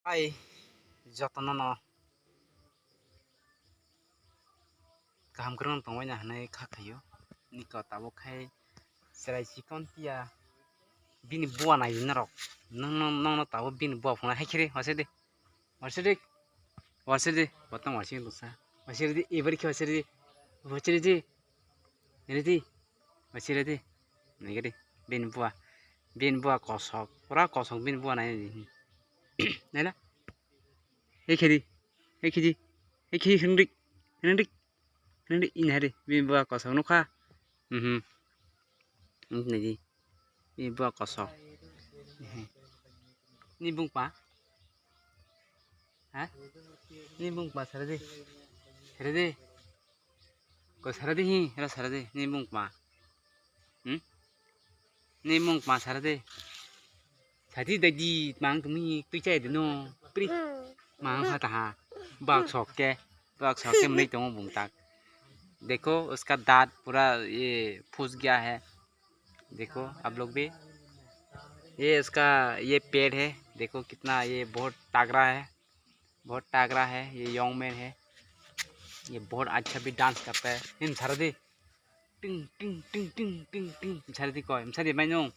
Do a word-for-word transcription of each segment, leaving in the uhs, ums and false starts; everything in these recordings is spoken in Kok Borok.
Hai, jotono no kaham kwrwng tongwi na hwnwi kha khaio. Niko tabuk khai chwrai chikon tiya bini bua nai norok. Nang, nang, nang no tabuk bini bua phunai hai khiri, wasidi. Wasidi. Wasidi. Bottom wasidi dusa. Wasidi, ibari khe wasidi. Wasidi. Ready? Wachi ready? Nai gadi. Bini bua. Bini bua kosok. Pura kosok bini bua nai. Naila? Hei khedi. Hei khedi. Hei khedi hringdik. Hringdik. Hringdik ini hari. Bini bua kosok nukha. Mhm. Ini nai di. Bini bua kosok. Ni bung pa? Ha? Ni bung pa sara di. Sara di. Ko sara di hi, ra sara di. Ni bung pa. Hmm? Ni bung pa sara di. Sadi dadi mang tumi tui chai di no. Pri. Mang pha ta ha. Bak sok ke. Bak sok ke mni tongo bung tak. देखो उसका दांत पूरा ये फूस गया है। देखो आप लोग भी, ये इसका ये पेड़ है, देखो कितना ये बहुत तगड़ा है, बहुत तगड़ा है। ये यंग मैन है, ये बहुत अच्छा भी डांस करता है। Hin sara di. Ting ting ting ting ting ting. Sara di koi, sara di mai nung.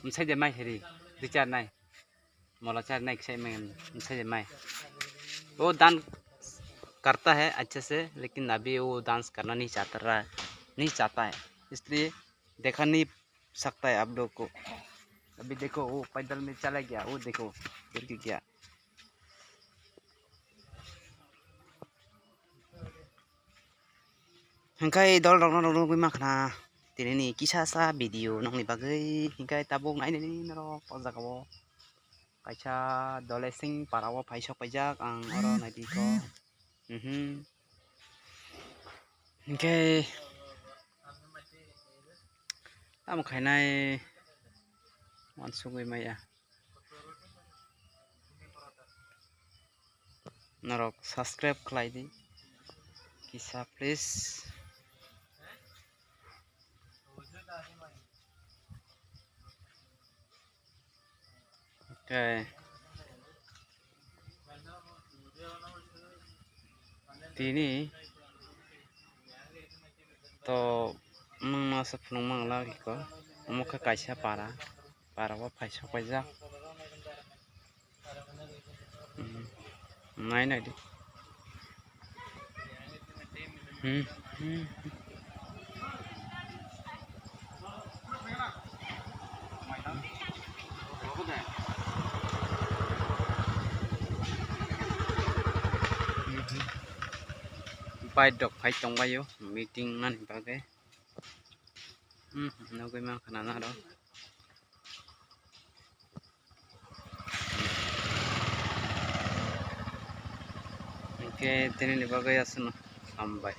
Sara di mai heri. Di char nai. Mola char nai kisai mai, kisai mai. वो डांस करता है अच्छे से, लेकिन अभी वो डांस करना नहीं चाहता रहा, नहीं चाहता है, इसलिए देखा नहीं सकता है आप लोग को। अभी देखो वो पैदल में चला गया, वो देखो गिर के गया। Hingkai dol rok no rw rw gwi mankha na tini ni kisa sa video nokni bagwi, hingkai tabuk nainani norok o jaga o kaisa Dolesing para o phai sok paijak ang oro naidi kho. Mhm. Hingke tamo khainai uansugwi maya. Norok subscribe khlai di kisa please. Okay. Tini to nwng masa phunuk mangla kiko, omo khe kaisa para, para o phai sok paijak. Hmm. Nai nai di. Hmm. Hmm. Bike rok phai tongbaio meeting nani bagwi. Hmm, nugwi mankha na aro. Hingke tini ni bagwi aswkno hambai.